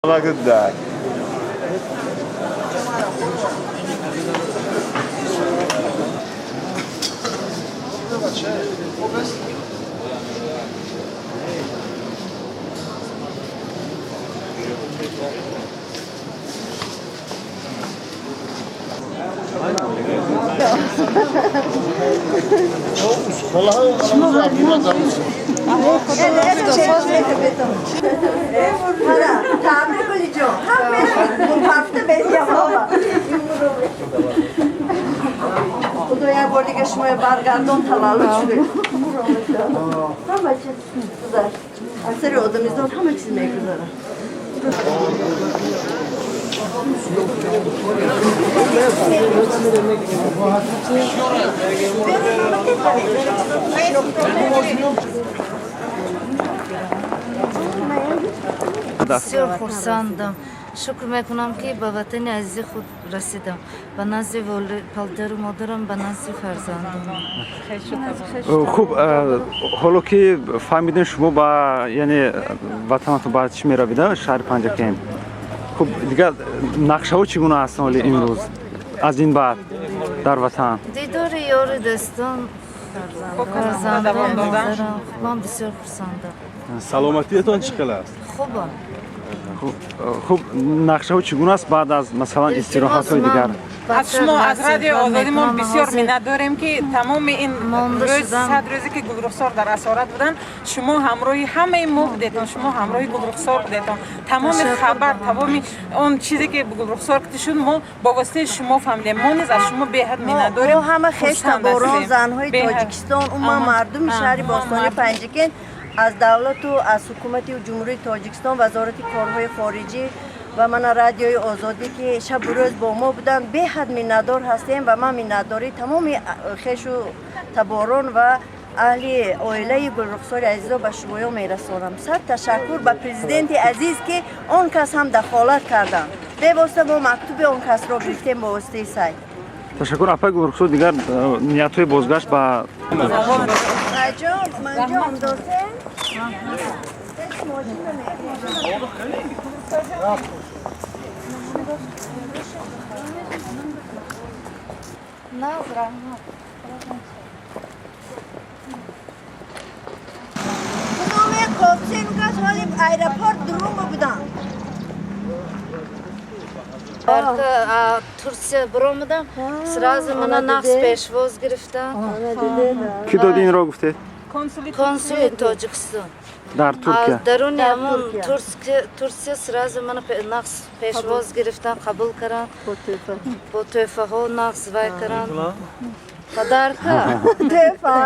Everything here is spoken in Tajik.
Good. Худо як бор дига шумоя баргардон, таваллуд шуд. Ҳама чиз гузашт. Аз сари одамизод ҳама чиз мегузарад. Бисёр хурсандам. Шукр мекунам, ки ба ватани азизи худ расидам, ба назди падару модарам, ба назди фарзандам. Хуб, ҳоло ки фаҳмидем, шумо ба, яъне, ватанатон ба чӣ меравида, шаҳри Панҷакент. Хуб, дигар нақшаҳо чӣ гуна ҳастанд ҳоли имрӯз, аз ин баъд дар ватан? Дидори ёру дӯстон, фарзандон, модарам. Ман бисёр хурсандам. Саломатиятон чӣ хел аст? Хубам. Хуб, нақшаҳо чӣ гуна аст баъд аз, масалан, истироҳатҳои дигар? Аз шумо, аз Радиои Озодӣ мо бисёр миннат дорем, ки тамоми ин Монда рӯз шудам. 100 рӯзе ки Гулрухсор дар асорат буданд, шумо ҳамроҳи ҳамаи мо будетон, шумо ҳамроҳи Гулрухсор будетон. Тамоми Ташаккур хабар, ба тамоми он чизе ки Гулрухсор шуд, мо бо воситаи шумо фаҳмидем. Мо низ аз шумо беҳад миннат дорем. Мо ҳама хурсанд хештаборон, ҳастем. занҳои Беҳад. Тоҷикистон, умуман мардуми шаҳри бостони Панҷакент аз давлату аз ҳукумати Ҷумҳурии Тоҷикистон, Вазорати корҳои хориҷӣ ва мана Радиои Озодӣ, ки шабу рӯз бо мо буданд, беҳад миннатдор ҳастем. Ва ман миннатдории тамоми хешу таборон ва аҳли оилаи Гулрухсори азизо ба шумоё мерасонам. Сад ташаккур ба президенти азиз, ки он кас ҳам дахолат карданд. Бевосита мо мактуби он касро гирифтем бо воситаи сайт. Ташаккур, апай Гулрухсор. Дигар ниятҳои бозгашт ба Маҷон, манҷон досем. Мошина мекунем. Наз, раҳмат. Кудоме қобсен кас ҳоли аэропорт дурума будам. Дар Турсия биромадам, сразу мана нақс пешвоз гирифтам. Кӣ доди инро, гуфтед? Консули Тоҷикистон. Дар Туркия? Аз даруни Дар ҳамон Туркия. Турсия сразу мана нақс пешвоз гирифтан, қабул кардан, бо тӯҳфаҳо нақс вай кардан, подарка. Тӯҳфа.